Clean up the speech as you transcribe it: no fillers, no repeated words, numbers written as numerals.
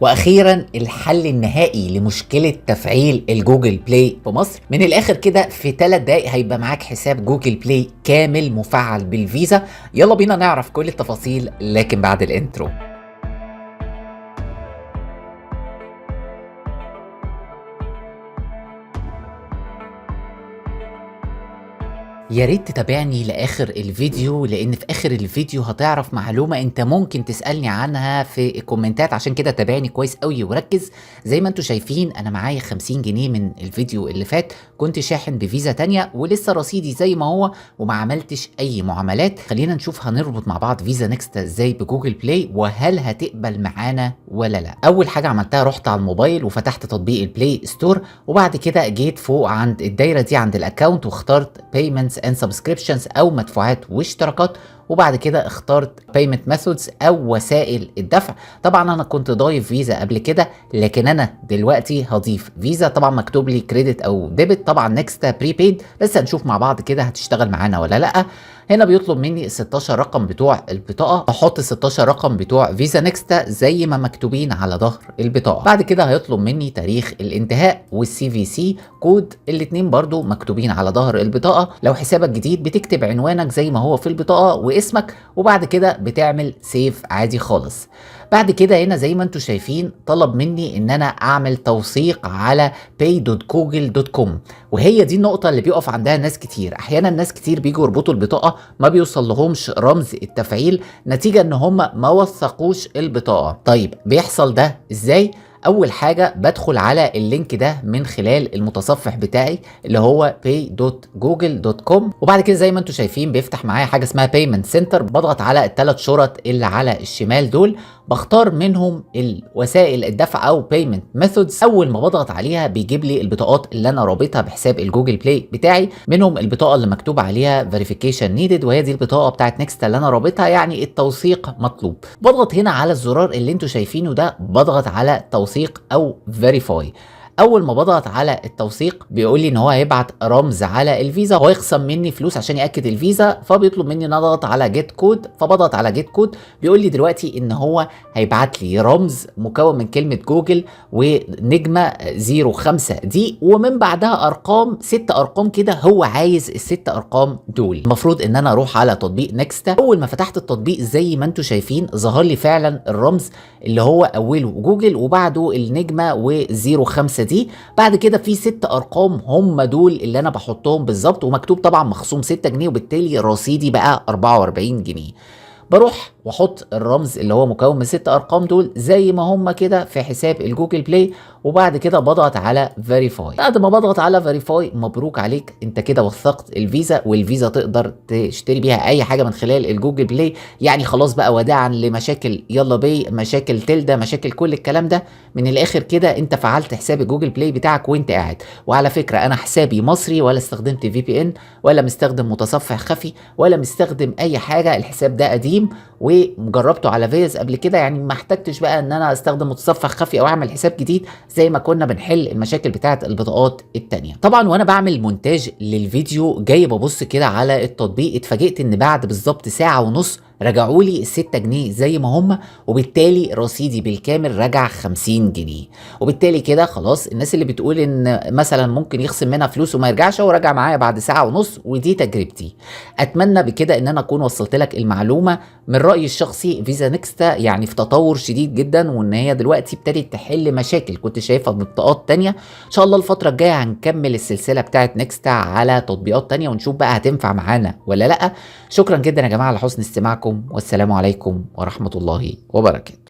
واخيرا الحل النهائي لمشكلة تفعيل ال Google Play في مصر. من الاخر كده في 3 دقايق هيبقى معاك حساب Google Play كامل مفعل بالفيزا. يلا بينا نعرف كل التفاصيل لكن بعد ال intro. يا ريت تتابعني لاخر الفيديو، لان في اخر الفيديو هتعرف معلومة انت ممكن تسألني عنها في الكومنتات، عشان كده تابعني كويس قوي وركز. زي ما انتوا شايفين انا معايا 50 جنيه من الفيديو اللي فات، كنت شاحن بفيزا تانية ولسه رصيدي زي ما هو وما عملتش اي معاملات. خلينا نشوف هنربط مع بعض فيزا نكستا ازاي ب Google Play، وهل هتقبل معانا ولا لا. اول حاجة عملتها رحت على الموبايل وفتحت تطبيق ال Play Store، وبعد كده جيت فوق عند الدايرة دي عند ال account واخترت payments and subscriptions او مدفوعات واشتراكات، وبعد كده اخترت payment methods او وسائل الدفع. طبعا انا كنت ضايف فيزا قبل كده، لكن انا دلوقتي هضيف فيزا. طبعا مكتوب لي credit او debit، طبعا نكستا prepaid، بس هنشوف مع بعض كده هتشتغل معانا ولا لا. هنا بيطلب مني 16 رقم بتوع البطاقة، احط 16 رقم بتوع فيزا نكستا زي ما مكتوبين على ظهر البطاقة. بعد كده هيطلب مني تاريخ الانتهاء وال CVC code، الاتنين برضو مكتوبين على ظهر البطاقة. لو حسابك جديد بتكتب عنوانك زي ما هو في البطاقة واسمك، وبعد كده بتعمل save عادي خالص. بعد كده هنا زي ما انتم شايفين طلب مني ان انا اعمل توثيق على pay.google.com، وهي دي النقطة اللي بيقف عندها ناس كتير. احيانا ناس كتير بيجوا يربطوا البطاقة ما بيوصل لهمش رمز التفعيل نتيجة ان هم ما وثقوش البطاقة. طيب بيحصل ده ازاي؟ اول حاجة بدخل على ال link ده من خلال المتصفح بتاعي اللي هو pay.google.com، وبعد كده زي ما انتم شايفين بيفتح معايا حاجة اسمها payment center. بضغط على الثلاث شرط اللي على الشمال دول، بختار منهم الوسائل الدفع او payment methods. اول ما بضغط عليها بيجيب لي البطاقات اللي انا رابطها بحساب ال Google Play بتاعي، منهم البطاقة اللي مكتوب عليها verification needed، وهي دي البطاقة بتاعت نكستا اللي انا رابطها، يعني التوثيق مطلوب. بضغط هنا على الزرار اللي انتم شايفينه ده، بضغط على توثيق او verify. اول ما بضغط على التوثيق بيقول لي ان هو هيبعت رمز على الفيزا وهيخصم مني فلوس عشان ياكد الفيزا، فبيطلب مني ان اضغط على get code، فبضغط على get code. بيقول لي دلوقتي ان هو هيبعت لي رمز مكون من كلمة جوجل ونجمه 05 دي، ومن بعدها ارقام، 6 ارقام كده، هو عايز الست ارقام دول. المفروض ان انا اروح على تطبيق نكستا. اول ما فتحت التطبيق زي ما انتم شايفين ظهر لي فعلا الرمز اللي هو اوله جوجل وبعده النجمة و05 دي، بعد كده في 6 ارقام هم دول اللي انا بحطهم بالظبط، ومكتوب طبعا مخصوم 6 جنيه، وبالتالي رصيدي بقى 44 جنيه. بروح واحط الرمز اللي هو مكون من 6 ارقام دول زي ما هم كده في حساب ال Google Play، وبعد كده بضغط على verify. بعد ما بضغط على verify مبروك عليك، انت كده وثقت الفيزا، والفيزا تقدر تشتري بيها اي حاجة من خلال ال Google Play. يعني خلاص بقى وداعا لمشاكل يلا بي، مشاكل تلدا، مشاكل كل الكلام ده. من الاخر كده انت فعلت حساب ال Google Play بتاعك وانت قاعد. وعلى فكرة انا حسابي مصري، ولا استخدمت VPN، ولا مستخدم متصفح خفي، ولا مستخدم اي حاجة. الحساب ده قديم وجربته على فيز قبل كده، يعني ما احتجتش بقى ان انا استخدم متصفح خفي او اعمل حساب جديد زي ما كنا بنحل المشاكل بتاعه البطاقات التانية. طبعا وانا بعمل مونتاج للفيديو جاي ببص كده على التطبيق، اتفاجئت ان بعد بالظبط ساعة ونص رجعوا لي 6 جنيه زي ما هم، وبالتالي رصيدي بالكامل رجع 50 جنيه. وبالتالي كده خلاص الناس اللي بتقول ان مثلا ممكن يخصم منها فلوس وما يرجعش، هو رجع معايا بعد ساعة ونص، ودي تجربتي. اتمنى بكده ان انا اكون وصلت لك المعلومة. من رأيي الشخصي فيزا نكستا يعني في تطور شديد جدا، وان هي دلوقتي ابتدت تحل مشاكل كنت شايفها ببطاقات تانية. ان شاء الله الفترة الجاية هنكمل السلسلة بتاعت نكستا على تطبيقات تانية، ونشوف بقى هتنفع معانا ولا لا. شكرا جدا يا جماعة لحسن استماعكم، والسلام عليكم ورحمة الله وبركاته.